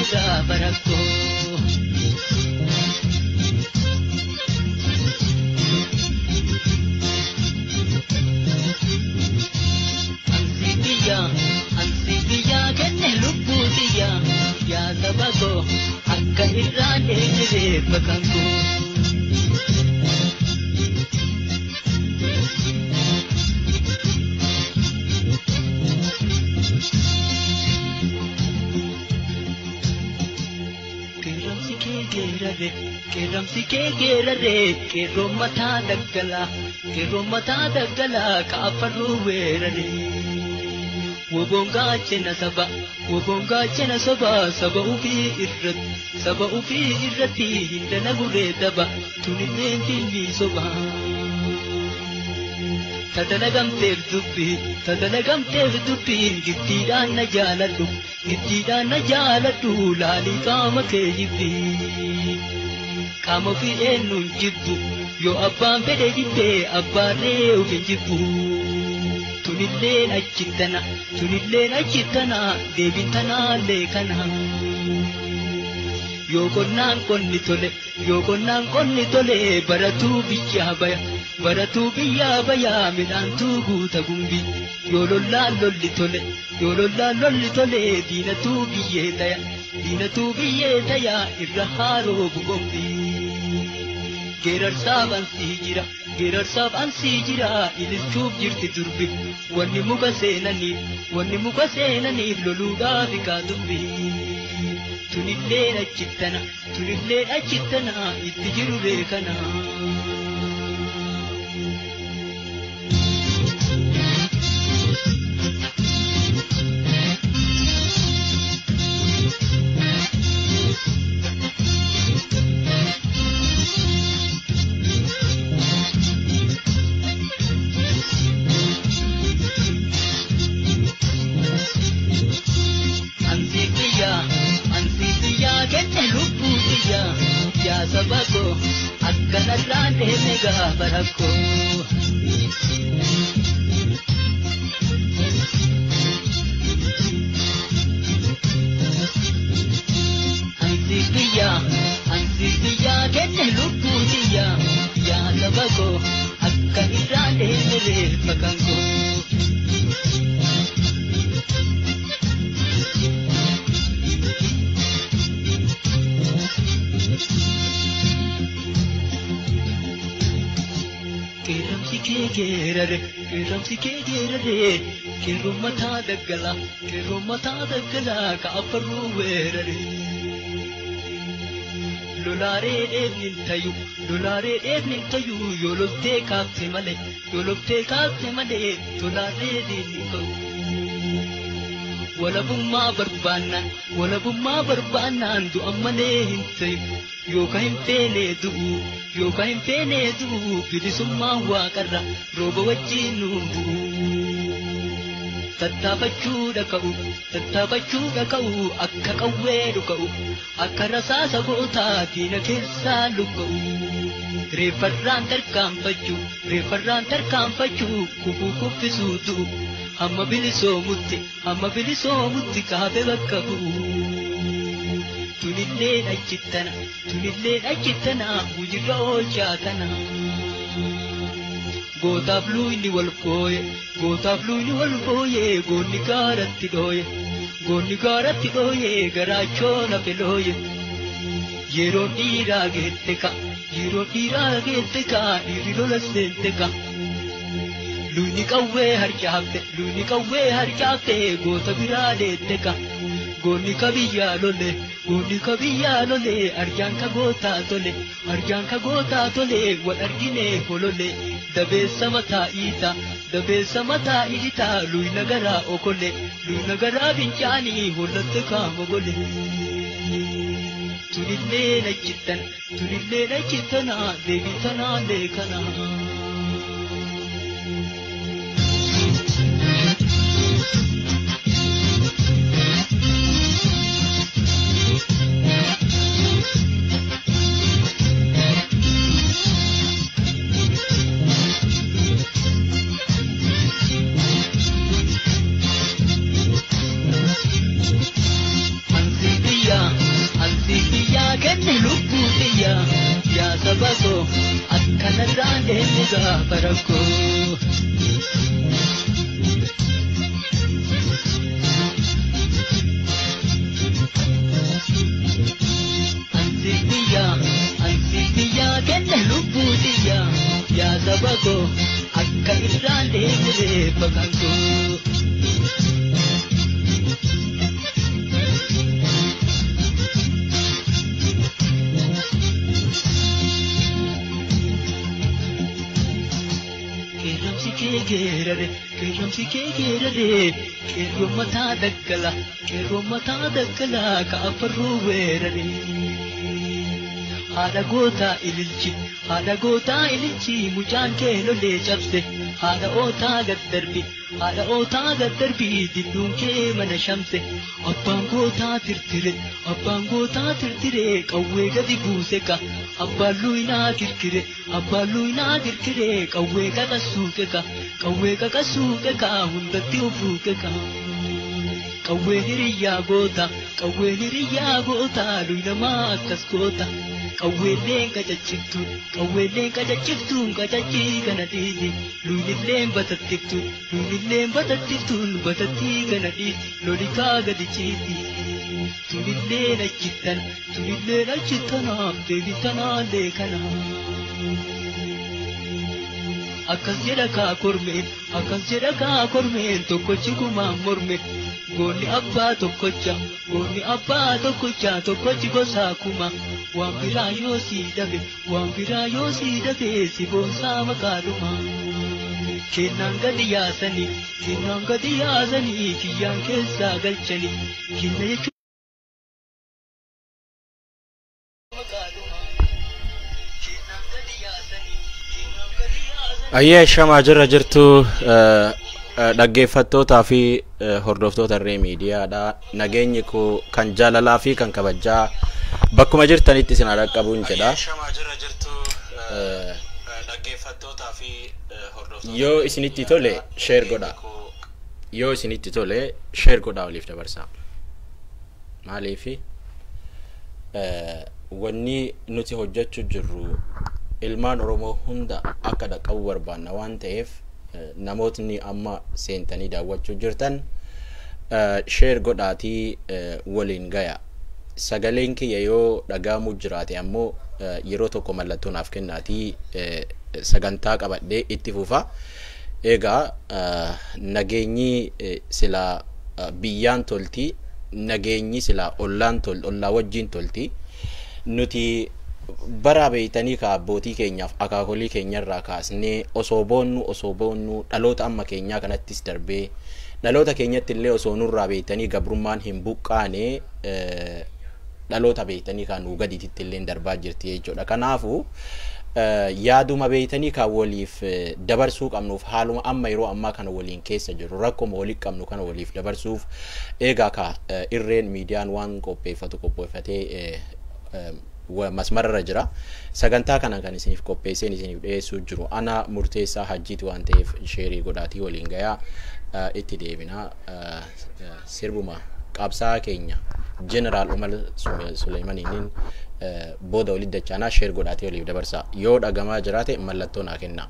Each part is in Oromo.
deemne gaafa rakkoo. Ansi biyyaa kenne lubbuu tiyyaa yaa saba koo akka irraan deemne reeffa kan koo. Qeerransi kee geerarre qeerransi kee geerarre qeerroon mataa daggalaa qeerroon mataa daggalaa kaafarruu weerare. Woboon gaachena saba woboon gaachena saba saba ufii irratti saba ufii irratti hin dalagurree daba tunilleen filmii soba. Tadalagamteef dubbii tadalagamteef dubbiin giddiidhaan na jaaladhu giddiidhaan na jaaladhu laalii qaama kee jibbii. Qaama ofii eenyuun jibbu yoo abbaan fedhe jibbee abbaarree of hin jibbu. Tunilleen achittana tunilleen achittana deebiin tanaallee kana. Yoo qonnaan qonni tole yoo qonnaan qonni tole baratuu biyyaa baya baratuu biyyaa baya midhaantuu guuta gumbii. Yoo lollaan lolli tole yoo lollaan lolli tole diinatuu biyyee taya diinatuu biyyee taya irra haaroo bugombii. Geerarsaaf ansii jira geerarsaaf ansii jira ililchuuf jirti durbi wanni muka seenaniif wanni muka seenaniif loluudhaaf kaa dubbi. Tunilleen achittana tunilleen achittana itti jiru beekana. Ansi biyyaa ansi biyyaa kenne lubbuu tiyyaa yaa saba koo akkanarraan deemne gaafa rakkoo. Ansi biyyaa ansi biyyaa kenne lubbuu tiyyaa yaa saba koo akkanirraan deemne reeffa kan koo. Qeerransi kee geerare qeerransi kee geerare qeerroon mataa daggalaa qeerroon mataa daggalaa kaafarruu weerare. Lolaaree dheebni hin tayu lolaaree dheebni hin tayu yoo loltee kaafte malee yoo loltee kaafte malee tolaaree diinni ka'u. Walabummaa barbaannaan walabummaa barbaannaan du'a malee hin tayu yookaan hin feene du'u yookaan hin feene du'u bilisummaan waaqarra rooba wajjin nuun bu'u. Tattaafachuudha ka'u tattaafachuudha ka'u akka qawwee dhuka'u akka rasaasa gootaa diina keessaa lukka'u. Reeffarraan tarkaanfachuu reeffarraan tarkaanfachuu kufuu kuffisuu du'u hamma bilisoomutti hamma bilisoomutti kaafe bakka bu'u. Tunilleen achittana tunilleen achittana hujirra oolchaa tana. Gootaaf luuyni wal fooye gootaaf luuyni wal fooye goonni gaaratti dhooye goonni gaaratti dhooye garaachoo nafe looye. Yeroon dhiiraa geette ka yeroon dhiiraa geette ka dhiirri lola seente ka. Luuyni qawwee harcaafte luuyni qawwee harcaafte goota biraa deette ka. Goonni ka biyyaa lole goonni ka biyyaa lole arjaan ka gootaa tole arjaan ka gootaa tole wal argine holole dabeessa mataa iita dabeessa mataa iita luyna garaa okole luyna garaa fincaanii hollatte kaamogole. Tunillee nachittan tunillee nachittana deebii tanaallee kana. Ansi biyyaa Akkanarraan deemne gaafa rakkoo. Ansi biyyaa kenne lubbuu xiyyaa yaa saba koo akka irraan deemne reeffa kan koo. Qeerramsi kee geerare qeerramsi kee geerare qeerroo mataa daggala qeerroo mataa daggala ka afarruu weerare. Haadha gootaa ililchi haadha gootaa ililchi mucaan kee lolee cabse haadha ootaa gad darbi haadha ootaa gad darbi didduun kee mana shamse abbaan gootaa tirtire abbaan gootaa tirtire qawwee gadi buuse ka abbaan luynaa kirkire abbaan luynaa kirkire qawwee qaqassuuqe ka qawwee qaqassuuqe ka hundatti ofuuqe ka. Qawween hiriyyaa goota qawween hiriyyaa goota luynamaa akkas goota. Qawweelleen qacaciftu qawweelleen qacaciftuun qacacii kana dhiiti luynilleen batattiftu luynilleen batattiftuun batattii kana dhiiti lolikaa gadi ciiti. Tunilleen achittan tunilleen achittanaaf deebitanaallee kana. Akkas jedha kaa kormeen akkas jedha kaa kormeen tokkochi kumaan morme. Goonni abbaa tokkocha goonni abbaa tokkocha tokkochi gosaa kuma waan biraa yoo sii dhabe waan biraa yoo sii dhabe si boonsaa maqaadhuma. Kennaan gadi yaasanii kennaan gadi yaasanii kiyyaan keessaa galchanii kenna jechuun. Ayyee shamaa jirra jirtu dhaggeeffattootaa fi hordoftoota irree miidiyaadha. Nageenyi koo kan jaalalaa fi kan kabajaa bakkuma jirtanitti isin dhaqqabuun jedha. Yoo isinitti tole share godhaa. Yoo isinitti tole share godhaa waliif dabarsaa. Maaliifi wanni nuti hojjechuu jirru ilmaan Oromoo hunda akka dhaqqabu barbaanna waan ta'eef namootni amma seentanii daawwachuu jirtan share godhaatii waliin gaya. Sagaleen kiyya yoo dhagahamuu jiraate ammoo yeroo tokko mallattoo naaf kennaatii sagantaa qabadhee itti fufa. Egaa nageenyi silaa biyyaan tolti, nageenyi silaa ollaan ollaa wajjin tolti. Nuti bara beeytanii ka abbootii keenyaaf akaakolii keenyarraa kaasnee osoo boonnu dhaloota amma keenyaa kanattis darbee dhaloota keenyatti illee osoo nurraa beeytanii gabrummaan hin buqqaane dhaloota beeytanii kan nuu gadiitti illee darbaa jirti jechuudha. Kanaafuu yaaduma beeytanii kan waliif dabarsuu qabnuuf haaluma amma yeroo ammaa kana waliin keessa jiru rakkoma walii qabnu kana waliif dabarsuuf eegaa ka irreen miidiyaan waan qopheeffatu qopheeffatee masmarra jira. Sagantaa kana kan isiniif qopheesseen isiniif dhiyeessuu jiru ana murteessaa hajjiiti waan ta'eef sheerii godhaatii waliin gayaa itti deebina. Sirbuma qabsaa keenya Jeneraal Umar Suleemaniin booda walitti dachaanaa sheer godhaatii waliif dabarsa. Yoo dhagamaa jiraate mallattoo naa kennaa.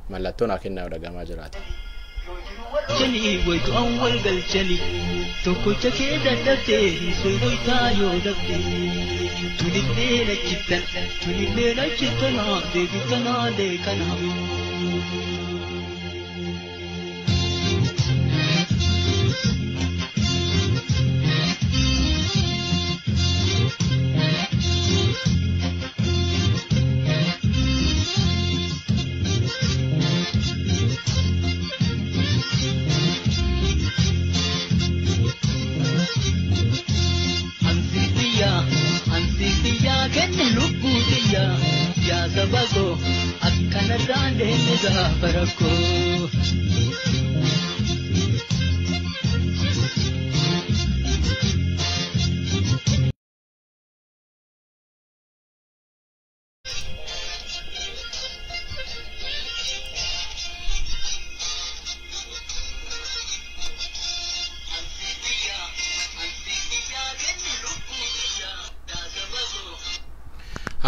Mallattoo naa kennaa yoo dhagamaa jiraate. Galchanii wayitu an wal galchanii tokkocha kee dadhabdee hin yoo dhabde tunillee achittan tunillee achittanaa deebitanaalee kana. Kenne lubbuu xiyyaa yaa saba koo akkanarraan deemne gaafa rakkoo.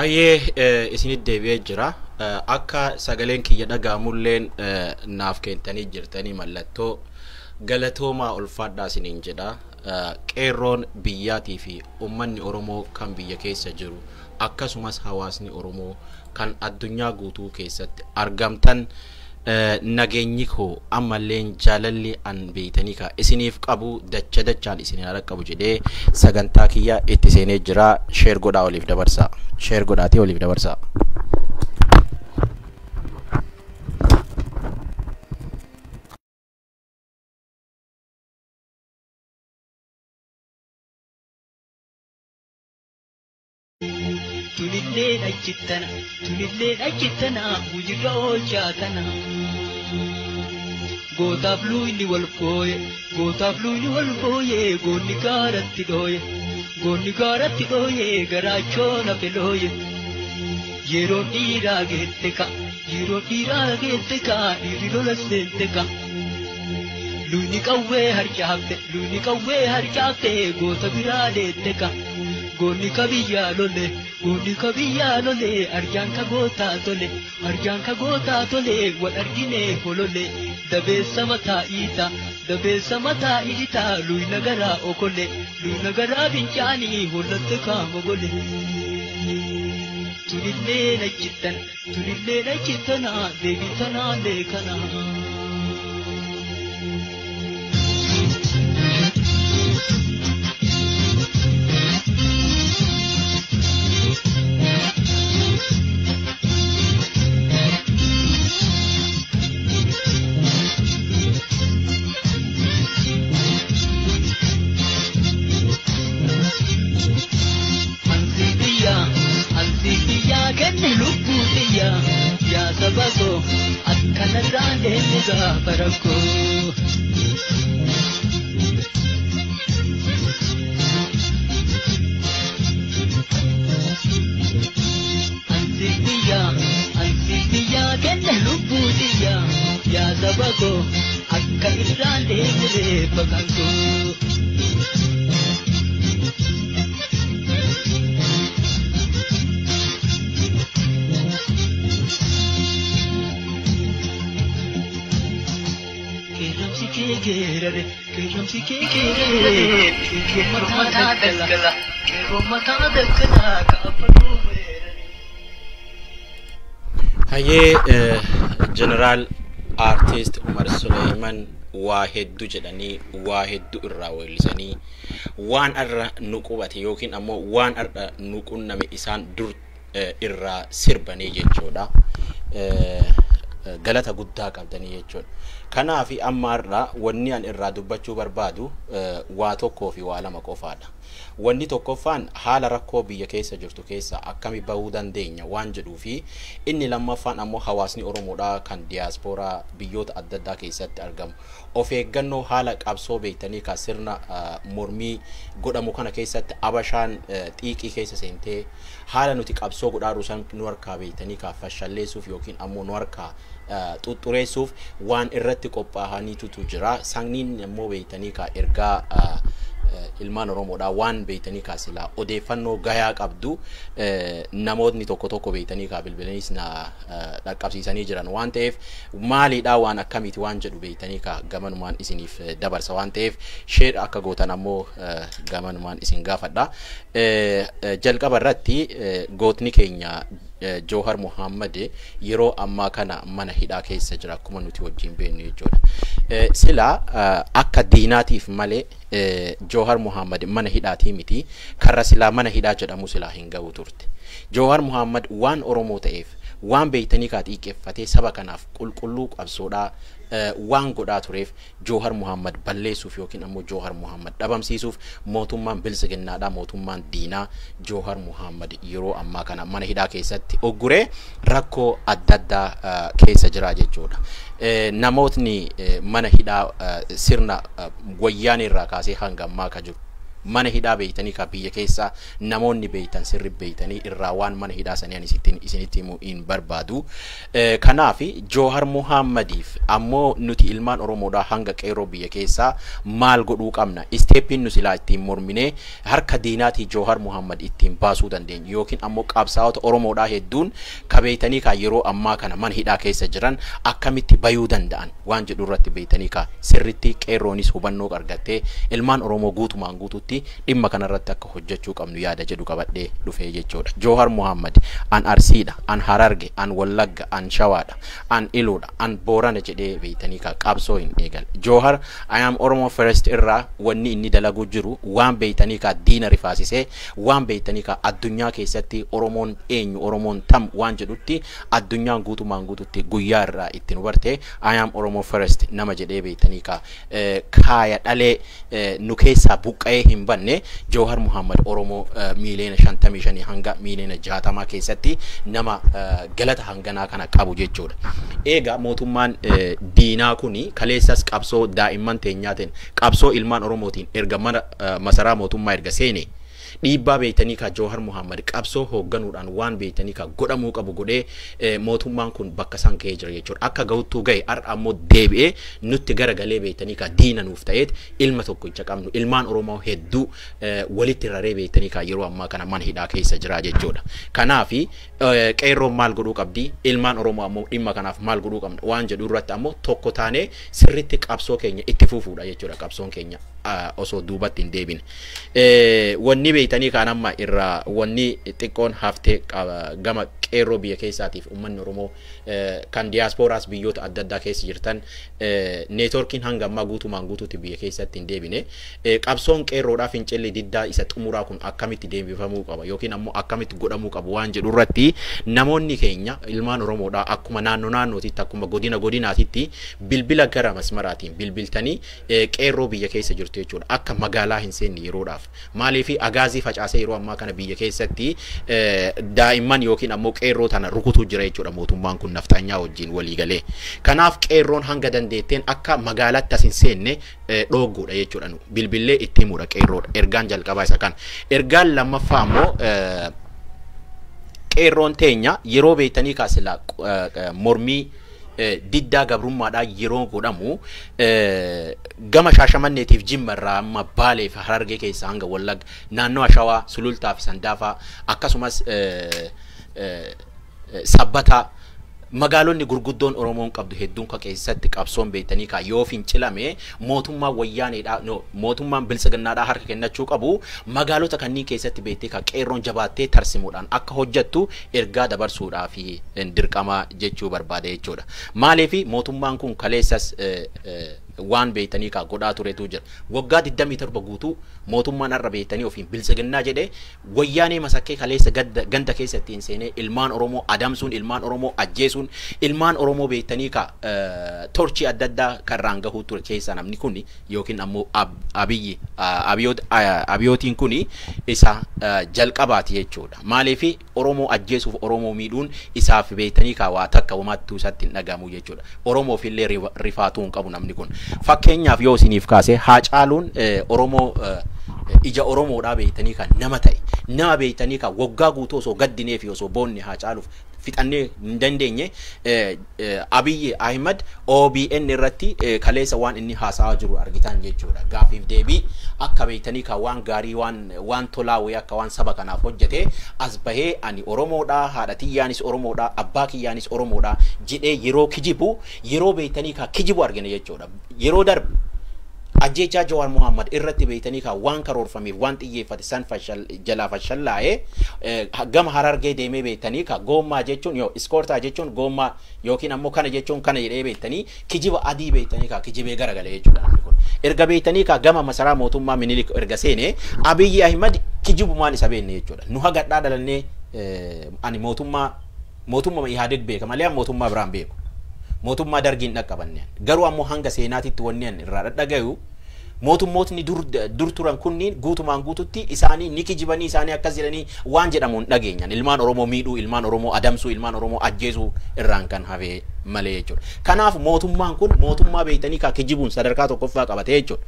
Hayyee, isinit deebi'ee jira. Akka sagaleen kiyya dhaga'amulleen naaf kentanii jirtanii mallattoo galatoomaa, ulfaadhaa isiniin jedha. Qeerroon biyyaatii fi uummanni Oromoo kan biyya keessa jiru, akkasumas hawaasni Oromoo kan addunyaa guutuu keessatti argamtan, nageenyi koo ammalleen jaalalli an beeytanii ka isiniif qabu dacha dachaan isin haa qabu jedhee sagantaa kiyya itti seenee jira. Share godhaa, waliif dabarsaa. Share godhaatii waliif dabarsaa. Tunillee achittana, tunillee achittana, hujirra oolchaa tana. Gootaaf luuyni wal fooye, gootaaf luuyni wal fooye, goonni gaaratti dhooye, goonni gaaratti dhooye, garaachoo nafe looye. Yeroon dhiiraa geette ka, yeroo dhiiraa geette ka, dhiirri lola seente ka. Luuyni qawwee harcaafte, luuyni qawwee harcaafte, goota biraa deette ka. Goonni ka biyyaa lole, goonni ka biyyaa lole, arjaan ka gootaa tole, arjaan ka gootaa tole, wal argine holole, dabeessa mataa iita, dabeessa mataa iita, luyna garaa okole, luyna garaa fincaanii hollatte kaama gole. Tunillee nachittan, tunillee nachittana, deebii tanaa beekana. Ansi biyya, ansi biyya kenne lubbuu biyya, yaa saba koo akkanarraa deemne gaafa rakkoo. Ansi biyya, ansi biyya kenne lubbuu biyya, yaa saba koo akka irraan deemne reeffa kan koo. Qeerramsi kee geerare, qeerramsi kee geerare, qeerroo mataa daggala, qeerroo mataa daggala, kaabbaduu weerare. Hayyee, Jeneraal Aartist Umar Suleyman waa hedduu jedhanii, waa hedduu irraa weellisanii, waan irra nu qubate yookiin ammoo waan irra nu qunname isaan dur irraa sirbanii jechuudha. Galata guddaa qabdanii jechuudha. Kanaaf amma irraa wanni an irraa dubbachuu barbaadu waa tokkoo fi waa lama qofaadha. Wanni tokkoffaan haala rakkoo biyya keessa jirtu keessa akkami bahuu dandeenya waan jedhuu fi inni lammaffaan ammoo hawaasni Oromoodhaa kan diyaaspooraa biyyoota adda addaa keessatti argamu of eeggannoo haala qabsoo beektanii ka sirna mormii godhamu kana keessatti abashaan xiiqii keessa seentee haala nuti qabsoo godhaa san nu harkaa beektanii ka fashalleessuuf yookiin ammoo nu harkaa xuxureessuuf waan irratti qophaa'aniitu jira. Sanniin immoo beektanii ka ergaa ilmaan Oromoodhaa waan beektanii kaa silaa odeeffannoo gayaa qabdu namootni tokko tokko beektanii kaa bilbilaniis na dhaqqabsiisanii jiran waan ta'eef, maaliidhaa waan akkamiiti waan jedhu beektanii kaa gamanumaan isiniif dabarsa waan ta'eef, share akka gootan ammoo gamanumaan isin gaafadha. Jalqaba irratti gootni keenya Joohar Muhammad yeroo ammaa kana mana hidhaa keessa jira, akkuma nuti wajjin beeknu jechuudha. Sila akka diinaatiif malee Joohar Muhammad mana hidhaatii miti, karra silaa mana hidhaa jedhamu silaa hin ga'u turte. Joohar Muhammad waan Oromoo ta'eef, waan beektanii kaa xiiqeffatee saba kanaaf qulqulluu qabsoodhaa waan godhaa tureef, Joohar Muhammad balleessuuf yookiin ammoo Joohar Muhammad dhabamsiisuuf mootummaan bilisiginnaadhaa, mootummaan diinaa Joohar Muhammad yeroo ammaa kana mana hidhaa keessatti ogguree rakkoo adda addaa keessa jira jechuudha. Namootni mana hidhaa sirna wayyaanee irraa kaasee hanga ammaa ka jiru Mana hidhaa beeytanii ka biyya keessa namoonni beeytan sirri beeytanii irraa waan mana hidhaa sanii ani isinitti himuu hin barbaadu. Kanaaf Joohar Muhammadiif ammoo nuti ilmaan Oromoodhaa hanga qeerroo biyya keessaa maal godhuu qabna? Step iin nu silaa ittiin morminee harka diinaatii Joohar Muhammad ittiin baasuu dandeenya yookiin ammoo qabsaa'ota Oromoodhaa hedduun ka beeytanii ka yeroo ammaa kana mana hidhaa keessa jiran akkamitti bayuu danda'an waan jedhu irratti beeytanii ka sirritti qeerroonis hubannoo argattee ilmaan Oromoo guutumaan guututti dhimma kanarratti akka hojjechuu qabnu yaada jedhu qabadhee dhufee jechuudha. Joohar Muhammad an Arsiidha, an Hararge, an Wallagga, an Shawaadha, an Iluudha, an Boorana jedhee beeytanii ka qabsoo hin eegalle. Joohar I am Oromo First irraa wanni inni dalaguu jiru waan beeytanii ka diina rifaasisee, waan beeytanii ka addunyaa keessatti Oromoon eenyu, Oromoon tam waan jedhutti addunyaan guutumaan guututti guyyaa irraa itti nu barte. I am Oromo First nama jedhee beeytanii ka kaaya dhalee nu keessaa buqqa'ee hin banne Joohar Muhammad Oromoo miiliyoona 55 hanga miiliyoona 60 keessatti nama galata hanganaa kana qabu jechuudha. Egaa mootummaan diinaa kuni kaleessas qabsoo daa'imman teenyaatiin, qabsoo ilmaan Oromootiin erga mana masaraa mootummaa erga seene, dhiibbaa beeytanii ka Joohar Muhammad qabsoo hoogganuudhaan waan beeytanii ka godhamuu qabu godhee mootummaan kun bakka san ga'ee jira jechuudha. Akka gahuttuu ga'e, har'a ammoo deebi'ee nutti garagalee beeytanii ka diina nuuf ta'eet ilma tokkicha qabnu, ilmaan Oromoo hedduu walitti raree beeytanii ka yeroo ammaa kana mana hidhaa keessa jira jechuudha. Kanaafi qeerroon maal godhuu qabdi, ilmaan Oromoo ammoo dhimma kanaaf maal godhuu qabna waan jedhu irratti ammoo tokko taanee sirritti qabsoo keenya itti fufuudha jechuudha, qabsoon keenya osoo duubatti hin deebine. Wanni beeytanii kaan amma irraa wanni xiqqoon haftee gama qeerroo biyya keessaatiif uummanni Oromoo kan diyaaspooraas biyyoota adda addaa keessa jirtan, network iin hanga ammaa guutumaan guutuutti biyya keessatti hin deebine. Qabsoon qeerroodhaa fincilli diddaa isa xumuraa kun akkamitti deebifamuu qaba yookiin ammoo akkamitti godhamuu qabu waan jedhu irratti namoonni keenya ilmaan Oromoodhaa akkuma naannoo naannootitti, akkuma godina godinaatitti bilbila gara masmaraatiin bilbiltanii qeerroo biyya keessa jirtu jechuudha, akka magaalaa hin seenne yeroodhaaf. Maaliif agaazii facaasee yeroo ammaa kana biyya keessatti daa'imman yookiin ammoo qeerroo tana rukutuu jira jechuudha mootummaan kun nafxanyaa wajjin walii galee. Kanaaf qeerroon hanga dandeetteen akka magaalaatti as hin seenne dhoogguudha jechuudha, nu bilbillee itti himuudha qeerroodha. Ergaan jalqabaa isa kana. Ergaan lammaffaa ammoo qeerroon teenya yeroo beeytanii kaasilaa mormii diddaa gabrummaadhaa yeroo godhamu gama Shaashamanneetiif Jimma irraa amma Baalee fi Harargee keessaa hanga Wallagga, naannoo Shawaa Sulultaa fi Sandaafaa, akkasumas Sabbataa, magaalonni gurguddoon Oromoon qabdu hedduun ka keessatti qabsoon beektanii ka yoo fincilame mootummaan wayyaaneedha, no, mootummaan biltsiginnaadhaa harka kennachuu qabu, magaalota kanneen keessatti beektee ka qeerroon jabaattee tarsimuudhaan akka hojjettu ergaa dabarsuudhaa fi dirqama jechuu barbaade jechuudha. Maaliif mootummaan kun kaleessas waan beektanii ka godhaa turetu jira. Waggaa 27 guutuu mootummaan har'a beektanii ofiin biltsiginnaa jedhee wayyaanee masakkee kaleessa ganda keessatti hin seenee ilmaan Oromoo adamsuun, ilmaan Oromoo ajjeesuun, ilmaan Oromoo beektanii ka torchii adda addaa karraan gahuu ture keessaa namni kun yookiin ammoo Abiyyi Abiyootiin kun isa jalqabaati jechuudha. Maaliif Oromoo ajjeesuuf Oromoo miidhuun isaaf beektanii ka waa takka homaattuu isatti hin dhagahamu jechuudha. Oromoof illee rifaatuu hin qabu namni kun. Fakkeenyaaf yoo isiniif kaase, Haacaaluun Oromoo ija Oromoodhaa beektanii kan nama ta'e, nama beektanii kan waggaa guutuu osoo gaddinee fi osoo boonne Haacaaluuf fixannee hin dandeenye, Abiyyi Ahimad OBN irratti kaleessa waan inni haasa'aa jiru argitan jechuudha. Gaafiif deebii akka beektanii kan waan gaarii, waan tolaa wayii akka waan saba kanaaf hojjete as bahee ani Oromoodha, haadha tiyyaanis Oromoodha, abbaa kiyyaanis Oromoodha jedhee yeroo kijibu, yeroo beektanii kan kijibu argina jechuudha. Yeroo darbe ajjeechaa Jawaar Muhammad irratti beektanii kan waan karoorfameef waan xiyyeeffate san jalaa fashallaa'ee gama Harargee deemee beektanii ka goommaa jechuun yoo iskoortaa jechuun goommaa yookiin ammoo kana jechuun kana jedhee beektanii kijiba adii beektanii ka kijibee garagale jechuudha namni kun. Erga beektanii ka gama masaraa mootummaa Minilik erga seene Abiyyi Ahimad kijibumaan isa beekne jechuudha. Nu hagadhaa dhalannee ani mootummaa Ihaadeg beeka malee mootummaa biraan beeku. Mootummaa Dargiin dhaqqabanne. Garuu ammoo hanga seenaatitti wanni ani irraa dhadhagayu mootummootni dur turan kunniin guutumaan guututti isaanii ni kijibanii, isaanii akkas jedhanii waan jedhamu hin dhageenyan, ilmaan Oromoo miidhuu, ilmaan Oromoo adamsuu, ilmaan Oromoo ajjeesuu irraan kan hafe malee jechuudha. Kanaaf mootummaan kun mootummaa beektanii kaa kijibuun sadarkaa tokkoffaa qabate jechuudha.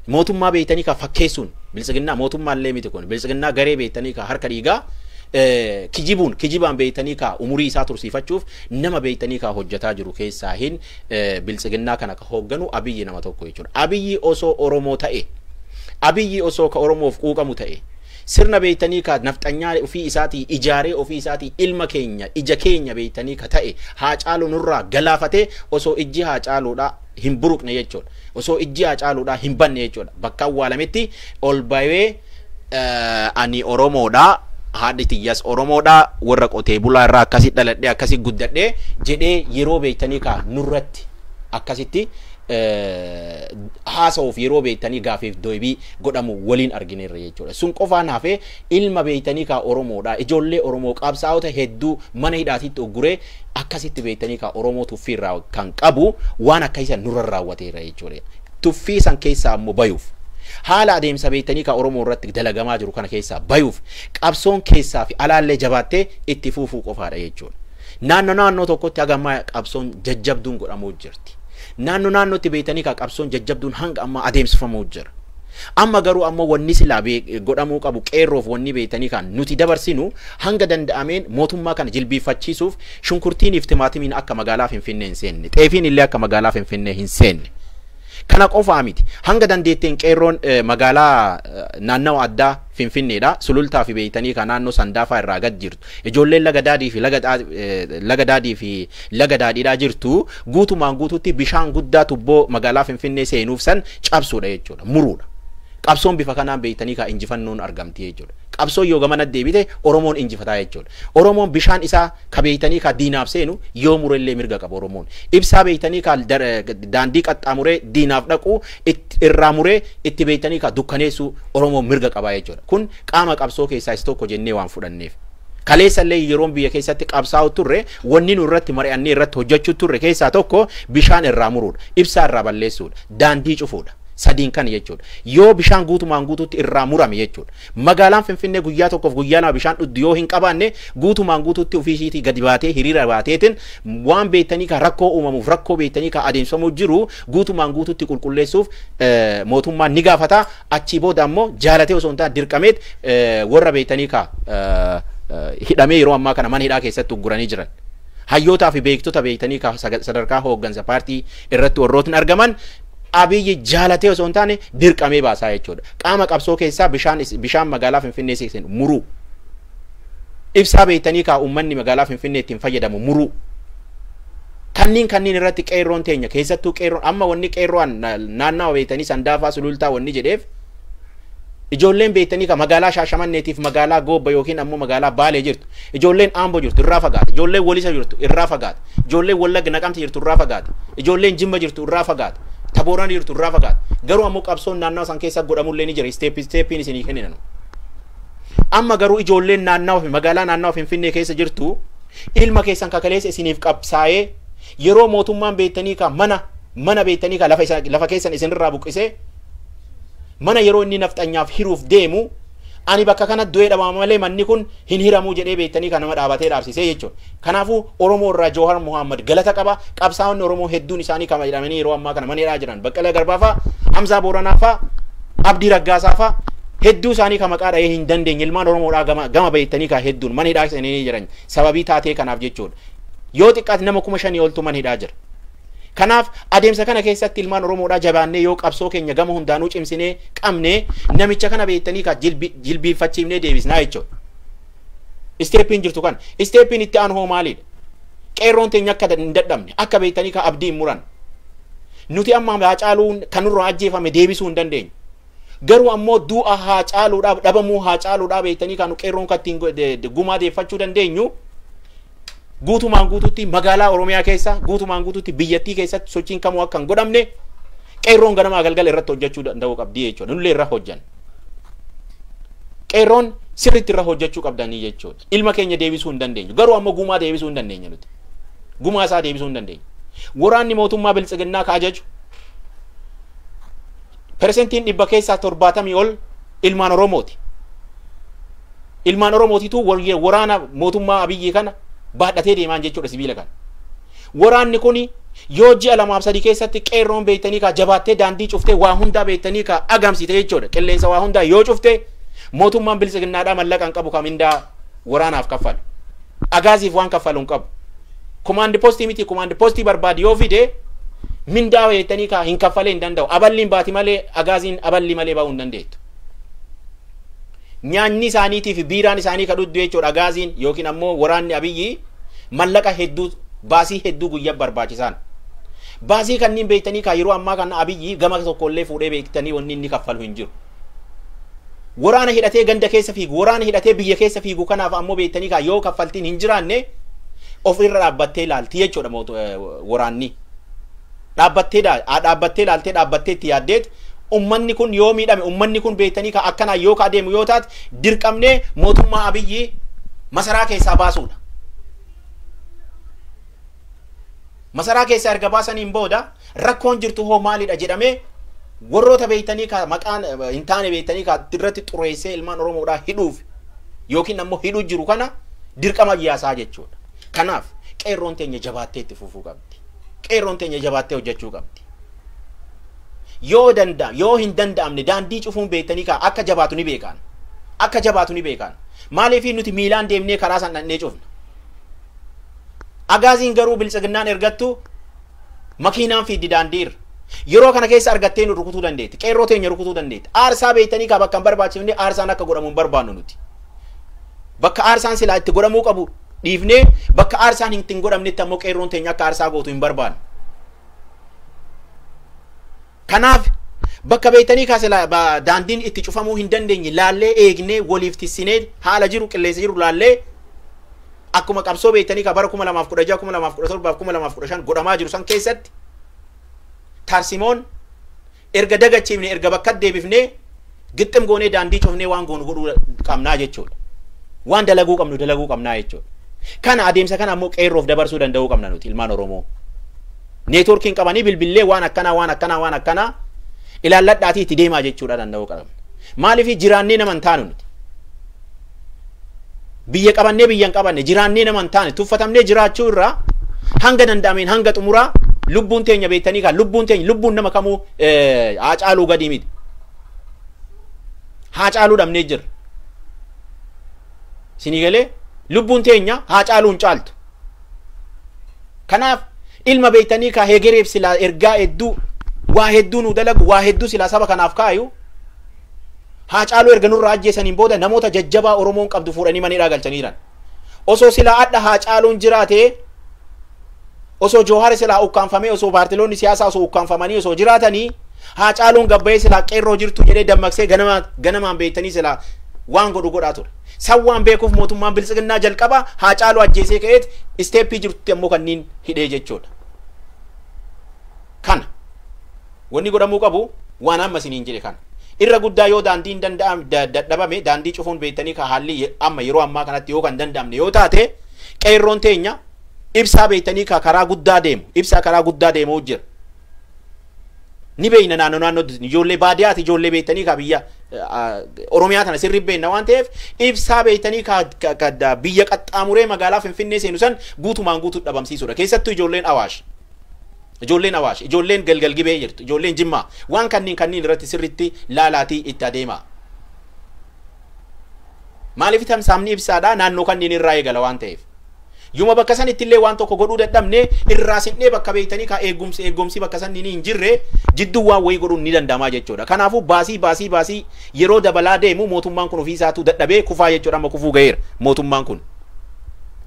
Mootummaa beektanii ka fakkeessuun biltsiginnaa mootummaa illee miti kun biltsiginnaa garee beektanii ka harka dhiigaa kijibuun kijibaan beektanii ka umurii isaa tursiifachuuf nama beektanii ka hojjetaa jiru keessaa hin biltsiginnaa kana ka hoogganu Abiyyi nama tokko jechuudha. Abiyyi osoo Oromoo ta'e, Abiyyi osoo ka Oromoof quuqamu ta'e, sirna beektanii ka nafxanyaa ofii isaatii ijaaree ofii isaatii ilma keenya ija keenya beektanii ka ta'e Haacaaluu nurraa galaafatee osoo ijji Haacaaluudhaa hin buruqne jechuudha. Osoo ijji Haacaaluudhaa hin banne jechuudha. Bakka awwaalametti ol bahee ani Oromoodha, haadhi tiyyas Oromoodha, warra qotee bulaa irraa akkasi dhaladhee akkasi guddadhee jedhee yeroo beektanii ka nurratti akkasitti haasa'uuf yeroo beektanii gaafiif deebii godhamu waliin argineerra jechuudha. Sun qofaan hafee ilma beektanii ka Oromoodha. Ijoollee Oromoo qabsaa'ota hedduu mana hidhaatitti ugguree akkasitti beektanii ka Oromoo tuffii irraa kan qabu waan akka isa nurra raawwateera jechuudha. Tuffii san keessaa ammoo bayuuf haala adeemsa beektanii ka Oromoo irratti dalagamaa jiru kana keessaa bayuuf qabsoon keessaa fi alaallee jabaattee itti fuufuu qofaadha jechuudha. Naannoo naannoo tokkotti haga ammaa qabsoon jajjabduun godhamuu jirti. Naannoo naannootti beektanii ka qabsoon jajjabduun hanga ammaa adeemsifamuu jira. Amma garuu ammoo wanni silaa godhamuu qabu qeerroof wanni beektanii kan nuti dabarsinu hanga danda'ameen mootummaa kana jilbiiffachiisuuf shunkurtiiniif timaatimiin akka magaalaa Finfinnee hin seenne, xeefiin illee akka magaalaa Finfinnee hin seenne. Kana qofaa miti. Hanga dandeetteen qeerroon magaalaa naannawa addaa Finfinneedha. Sulultaa fi beektanii kan naannoo Sandaafaa irraa gad jirtu. Ijoolleen laga daadhii fi laga daadhii fi laga daadhiidhaa jirtu guutumaan guututti bishaan guddaa tubboo magaalaa Finfinnee seenuuf san cabsuudha jechuudha. Muruudha. Qabsoon bifa kanaan beektanii kan injifannoon argamti jechuudha. Qabsoon yoo gamana deebite Oromoon injifataa jechuudha. Oromoon bishaan isaa ka beektanii ka diinaaf seenu yoo murellee mirga qaba Oromoon. Ibsaa beektanii ka daandii qaxxaamuree diinaaf dhaqu irraa muree itti beektanii ka dukkaneessu Oromoon mirga qaba jechuudha. Kun qaama qabsoo keessaa isa tokko jennee waan fudhanneef. Kaleessallee yeroon biyya keessatti qabsaa'u turre wanni nu irratti mari'annee irratti hojjechuu turre keessaa tokko bishaan irraa muruudha. Ibsaa irraa balleessuudha. Daandii cufuudha. Sadiin kan jechuudha. Yoo bishaan guutumaan guututti irraa murame jechuudha. Magaalaan Finfinnee guyyaa tokkoof guyyaa lama bishaan dhugdu yoo hin qabaanne guutumaan guututti ofii ishiitii gadi baatee hiriira baateetiin waan beektanii ka rakkoo uumamuuf rakkoo beektanii ka adeemsifamu jiru guutumaan guututti qulqulleessuuf mootummaan ni gaafata. Achii booda ammoo jaalatee osoo hin taane dirqameet warra beektanii ka hidhamee yeroo ammaa kana mana hidhaa keessatti ugguranii jiran. Hayyootaa fi beektota beektanii ka sadarkaa hooggansa paartii irratti warrootni argaman Abiyyi jaalatee osoo hin taane dirqamee baasaa jechuudha. Qaama qabsoo keessaa bishaan magaalaa Finfinnee seenu muruu. Ibsaa beektanii kaa uummanni magaalaa Finfinnee ittiin fayyadamu muruu. Kanneen irratti qeerroon teenya keessattuu qeerroon amma wanni qeerroon naannawa beektanii Sandaafaa Sulultaa wanni jedheef ijoolleen beektanii ka magaalaa Shaashamanneetiif magaalaa Goobba yookiin ammoo magaalaa Baalee jirtu, ijoolleen Aamboo jirtu irraa fagaata, ijoolleen Walisa jirtu irraa fagaata, ijoolleen Wallagga Naqamte jirtu irraa fagaata, ijoolleen Jimma jirtu irraa fagaata, Tabooraan jirtu irraa fagaata. Garuu ammoo qabsoon naannawa san keessa godhamullee ni jira. Isteeppiin isinii kenninan. Amma garuu ijoolleen naannawa fi magaalaa naannawa Finfinnee keessa jirtu ilma keessan kakaleessa isiniif qabsaa'ee yeroo mootummaan beektanii ka mana beektanii ka lafa keessan isinirraa buqqisee mana yeroo inni nafxanyaaf hiruuf deemu ani bakka kana du'ee dhabama malee manni kun hin hiramuu jedhee beektanii kan nama dhaabatee dhaabsisee jechuudha. Kanaafuu Oromoo irraa Jawar Muhammad galata qaba. Qabsaa'onni Oromoo hedduun isaanii kama jedhamanii yeroo ammaa kana mana hidhaa jiran Baqqalaa Garbaa fa'a, Hamzaa Booranaa fa'a, Abdii Raggaasaa fa'a hedduu isaanii kan maqaa dhahee hin dandeenye ilmaan Oromoodhaa gama beektanii kan hedduun mana hidhaa seenanii jiran sababii taatee kanaaf jechuudha. Yoo xiqqaate nama 5,000 oltu mana hidhaa jira. Kanaaf adeemsa kana keessatti ilmaan Oromoodhaa jabaannee yoo qabsoo keenya gama hundaanuu cimsinee qabne namicha kana beektanii ka jilbiinfachiifnee deebisnaa jechuudha. Isteeppiin jirtu kana. Isteeppiin itti aanu hoo maalidha? Qeerroon teenya akka hin dadhabne akka beektanii ka abdii hin muran. Nuti amma Haacaaluun kan nurraa ajjeefame deebisuu hin dandeenyu. Garuu ammoo du'a Haacaaluudhaaf dhabamuu Haacaaluudhaaf beektanii kan qeerroon kan ittiin gumaa deeffachuu dandeenyu guutumaan guututti magaalaa Oromiyaa keessa guutumaan guututti biyyattii keessatti sochiin kamuu akka hin godhamne qeerroon ganamaa galgala irratti hojjechuu danda'uu qabdi jechuudha. Nullee irra hojjanna. Qeerroon sirriitti irra hojjechuu qabdanii jechuudha. Ilma keenya deebisuu hin dandeenyu. Garuu ammoo gumaa deebisuu hin dandeenye nuti. Gumaa isaa deebisuu hin dandeenyu. Waraanni mootummaa biltsiginnaa ka ajaju peresentiin 100 keessaa 70 ol ilmaan Oromooti. Ilmaan Oromootitu waraana mootummaa Abiyyi kana baadhatee deemaan jechuudha sibiila kana. Waraanni kuni Yoo ji'a 2 fi 3 keessatti qeerroon beektanii kaa jabaattee daandii cuftee waa hundaa beektanii kaa agamsite jechuudha. Qilleensa waa hundaa yoo cufte, mootummaan bilisiginnaadhaa mallaqa hin qabu ka mindaa waraanaaf kaffalu. Agaaziif waan kaffalu hin qabu. Command postii miti, command postii barbaade yoo fide mindaa beektanii kaa hin kaffalee hin danda'u. Aballiin baati malee agaaziin aballi malee ba'uu hin dandeettu. Nyaanni isaaniitii fi biiraan isaanii ka dhuddu jechuudha. Agaaziin yookiin ammoo waraanni Abiyyi mallaqa hedduu, baasii hedduu guyyaa barbaachisan. Baasii kanneen beektanii kaa yeroo ammaa kana Abiyyi gama tokkollee fuudhee beektanii wanni inni kaffalu hin jiru. Waraana hidhatee ganda keessa fiigu, waraana hidhatee biyya keessa fiigu kanaaf ammoo beektanii kaa yoo kaffaltiin hin jiraanne of irra dhaabbattee ilaalti jechuudha waraanni. Dhaabbattee ilaaltee, dhaabbattee itti yaaddeet, ummanni kun yoo miidhame, ummanni kun beektanii kaa akkanaa yoo ka adeemu yoo taate, dirqamnee mootummaa Abiyyi masaraa keessaa baasuudha. Masaraa keessaa erga baasaniin booda rakkoon jirtu hoo maalidha jedhamee warroota beektanii ka maqaan hin taane beektanii ka irratti xureessee ilmaan Oromoodhaa hidhuuf yookiin ammoo hidhuu jiru kana dirqama yaasaa jechuudha. Kanaaf qeerroon teenya jabaattee itti fufuu qabdi. Qeerroon teenya jabaattee hojjechuu qabdi. Yoo danda'am, yoo hin danda'amne, daandii cufuun beektanii ka akka jabaatu ni beekan. Akka jabaatu ni beekan. Maaliif nuti miilaan deemnee karaa san dhaqnee cufna? Agaaziin garuu biltsiginnaan ergattu makiinaan fiiddi daandiirra. Yeroo kana keessa argattee nu rukutuu dandeetti. Qeerroo teenya rukutuu dandeetti. Aarsaa beektanii ka bakka hin barbaachifne aarsaan akka godhamu hin barbaannu nuti. Bakka aarsaan silaa itti godhamuu qabu dhiifnee bakka aarsaan hin godhamnetti ammoo qeerroon teenya akka aarsaa gootu hin barbaannu. Kanaaf bakka beektanii ka silaa daandiin itti cufamuu hin dandeenye laallee, eegnee, waliif tissinee, haala jiru, qilleensa jiru laallee, akkuma qabsoo beektanii ka bara 2016, 2017, 2015 godhamaa jiru san keessatti tarsimoon erga dagachiifne, erga bakka deebifnee, gixxim goonee daandii cufnee waan goonu godhuu qabnaa jechuudha. Waan dalaguu qabnu dalaguu qabnaa jechuudha. Kana adeemsa kana ammoo qeerroof dabarsuu danda'uu qabna nuti ilmaan Oromoo. Networkiin qabanii bilbillee waan akkanaa, waan akkanaa, waan akkanaa ilaalladhaatii itti deemaa jechuudha danda'uu qabna. Maaliif jiraannee nama hin taanu nuti? Biyya qabannee biyya hin qabanne, jiraannee nama hin taane, tuffatamnee jiraachuu irraa hanga danda'ameen hanga xumuraa lubbuun teenya beektanii kan lubbuun teenya lubbuun nama kamuu haa caaluu gadii miti. Haa caaluu dhabnee jirra. Sinii galee, lubbuun teenya haa caaluu hin caaltu. Kanaaf ilma beektanii ka hegereef silaa ergaa hedduu, waa hedduu nu dalagu, waa hedduu silaa saba kanaaf kaayu, haa caaluu erga nurraa ajjeesaniin booda namoota jajjabaa Oromoon qabdu fuudhanii maniidhaa galchanii jiran. Osoo silaa adda haa caaluun jiraatee, osoo Joohar silaa ukkaanfamee, osoo paartiloonni siyaasaa osoo ukkaanfamanii osoo jiraatanii, haa caaluun gabbayee silaa qeerroo jirtu jedhee dammaqsee ganama ganamaan beektanii silaa waan godhu godhaa ture. San waan beekuuf mootummaan biltsiginnaa jalqaba haa caaluu ajjeesee ka'eet stepii jirtutti ammoo kanneen hidhee jechuudha. Kana wanni godhamuu qabu waan amma isiniin jedhe kana. Irra guddaa yoo daandiin danda'am dadhabame, daandii cufuun beektanii ka haalli amma yeroo ammaa kanatti yoo kan danda'amne yoo taate, qeerroon teenya ibsaa beektanii ka karaa guddaa deemu, ibsaa karaa guddaa deemuu jira. Ni beeyna, naannoo naannoo ijoollee baadiyyaati, ijoollee beektanii ka biyya Oromiyaa tana sirrii beekna waan ta'eef, ibsaa beektanii ka biyya qaxxaamuree magaalaa Finfinnee seenu san guutumaan guutuu dhabamsiisuudha. Keessattuu ijoolleen Awaash. Ijoolleen Awaash, ijoolleen Galgal Gibee jirtu, ijoolleen Jimmaa waan kanneen irratti sirriitti laalaatii itti adeema. Maaliif tamsaamni ibsaadhaa naannoo kanneen irraa eegala waan ta'eef. Yuma bakka san ittillee waan tokko godhuu dadhabne, irraa sin'ee bakka beektanii ka eegumsi bakka san hin jirre jidduu waan wayii godhuun ni danda'ama jechuudha. Kanaafuu baasii yeroo dabalaa deemu mootummaan kun ofii isaatuu dadhabee kufaa jechuudha. Amma kufuu gaheera mootummaan kun.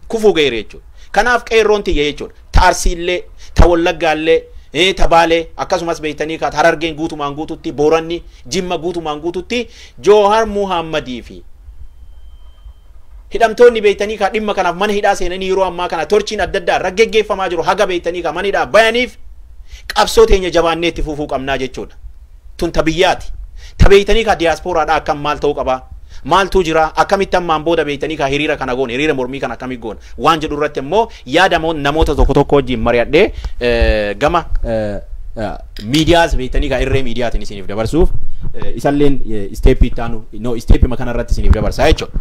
Kufuu gaheera jechuudha. Kanaaf qeerroon tiyya jechuudha. Ta Arsiillee, ta Wallaggaallee, ta Baalee, akkasumas beektanii ka Harargeen guutumaan guututti, Booranni, Jimma guutumaan guututti, Joohar Muhammadii fi hidhamtoonni beektanii ka dhimma kanaaf mana hidhaa seenanii yeroo ammaa kana torchiin adda addaa irra geggeeffamaa jiru, haga beektanii ka mana hidhaa bayaniif qabsoo teenya jabaannee itti fufuu qabnaa jechuudha. Tun ta biyyaati. Ta beektanii ka diyaaspooraadhaa akkam maal ta'uu qabaa? Maaltu jira? Akkamitti ammaan booda beektanii ka hiriira kana goone, hiriira mormii kana akkamitti goone waan jedhu irratti immoo yaada namoota tokko tokko wajjin mari'adhee gama miidiyaas beektanii ka irree miidiyaatiin isiniif dabarsuuf isalleen stepii itti aanu, no, stepii kana irratti isiniif dabarsaa jechuudha.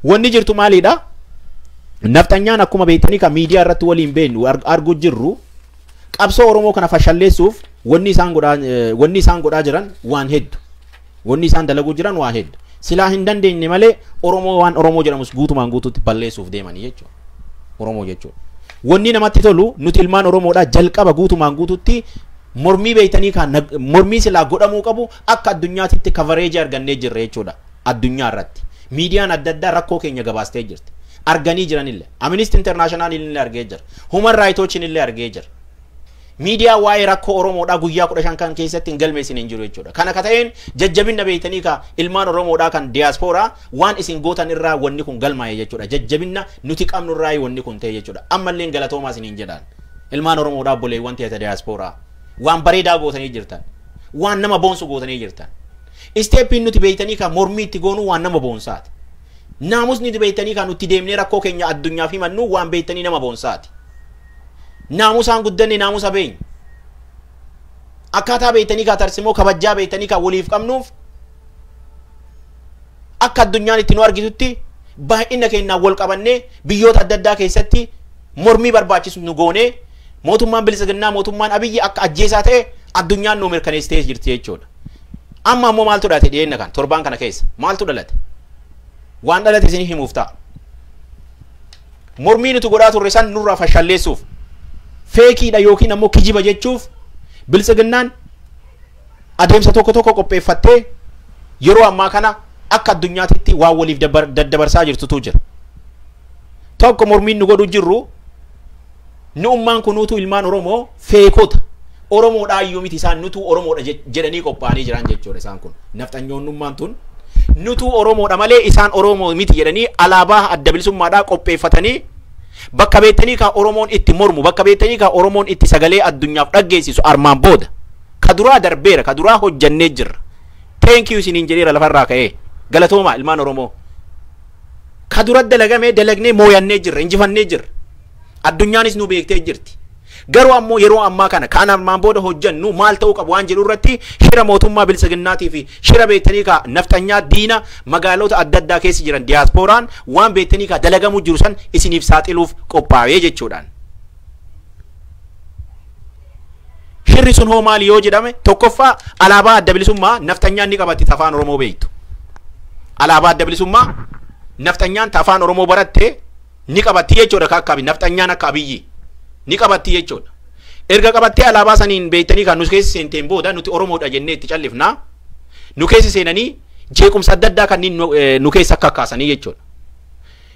Wanni jirtu maalidha? Nafxanyaan akkuma beektanii ka miidiyaa irratti waliin beeknu argu jirru Qabsoo Oromoo kana fashalleessuuf wanni isaan godhaa jiran waan hedduu. Wanni isaan dalaguu jiran waan hedduu. Silaa hin dandeenye malee Oromoo waan Oromoo jedhamus guutumaan guutuutti balleessuuf deemanii jechuudha. Oromoo jechuudha. Wanni namatti tolu nuti ilmaan Oromoodhaa jalqaba guutumaan guutuutti mormii beeytanii kan mormii silaa godhamuu qabu akka addunyaatitti kavareejii argannee jirra jechuudha. Addunyaa irratti. Miidiyaan adda addaa rakkoo keenya gabaastee jirti. Arganii jiranillee. Amnesty International illee argee jira. Human Rights Watch illee argee jira. Miidiyaa waa'ee rakkoo Oromoodhaa guyyaa 15 kan keessatti hin galmeessin hin jiru jechuudha. Kana ka ta'een jajjabina beeytanii ka ilmaan Oromoodhaa kan diyaaspooraa waan isin gootan irraa wanni kun galmaa'e jechuudha. Jajjabina nuti qabnu irraa wanni kun ta'e jechuudha. Ammallee galatoomaa isiniin jedhaan. Ilmaan Oromoodhaa obboleewwan ta'e diyaaspooraa waan bareedaa gootanii jirtan. Waan nama boonsu gootanii jirtan. Isteeppiin nuti beeytanii ka mormii itti goonuu waan nama boonsaati. Naamusni nuti beeytanii ka nuti deemnee rakkoo keenya addunyaaf himannu waan beeytanii nama boonsaati. Naamusaan guddanne naamusa beeyna. Akkaataa beeytanii ka tarsimoo kabajjaa beeytanii ka waliif qabnuuf akka addunyaan itti nu argitutti baay'ina keenyaan wal qabannee biyyoota adda addaa keessatti mormii barbaachisu nu goonee mootummaan bilisiginnaa mootummaan Abiyyi akka ajjeesaa ta'e addunyaan nu mirkaneessitee jirti jechuudha. Amma ammoo maaltu dhalate dhiyeenya kan torbaan kana keessa maaltu dhalate? Waan dhalate isin himuuf ta'a. Mormii nuti godhaa turre san nurraa fashalleessuuf feekiidha yookiin ammoo kijiba jechuuf bilisiginnaan adeemsa tokko tokko qopheeffattee yeroo ammaa kana akka addunyaatitti waan waliif daddabarsaa jirtutu jira. Tokko mormiin nu godhu jirru nu ummaan kunuutu ilmaan Oromoo feekota Oromoodhaa iyyuu miti isaan nutuu Oromoodha jedhanii qophaa'anii jiran jechuudha isaan kun. Nafxanyoonnummaan tun nutuu Oromoodha malee isaan Oromoo miti jedhanii alaabaa adda bilisummaadhaa qopheeffatanii bakka beektanii ka Oromoon itti mormu bakka beektanii ka Oromoon itti sagalee addunyaaf dhaggeessisu armaan booda ka duraa darbeera ka duraa hojjannee jirra. Thank you isiniin jedheera lafarraa ka'ee galatooma ilmaan Oromoo. Ka dura dalagamee dalagnee mooyannee jirra injifannee jirra. Addunyaanis nu beektee jirti. Garuu ammoo yeroo ammaa kana kan armaan booda hojjannu maal ta'uu qabu waan jedhu irratti shira mootummaa bilisiginnaatii fi shira beektanii ka nafxanyaa diina magaalota adda addaa keessa jiran diyaaspooraan waan beektanii ka dalagamuu jiru san isiniif saaxiluuf qophaa'ee jechuudhaan. Shirri sun hoo maali yoo jedhame tokkoffaa alaabaa adda bilisummaa nafxanyaan ni qabatti afaan Oromoo beektu. Alaabaa adda bilisummaa nafxanyaan afaan Oromoo baratte ni qabatti jechuudha akka nafxanyaan akka Abiyyi. Ni qabatti jechuudha. Erga qabattee alaabaa saniin beektanii kan nu keessa seenteen booda nuti Oromoodha jennee itti callifnaa. Nu keessa seenanii jeequmsa adda addaa kanneen nu keessa akka kaasanii jechuudha.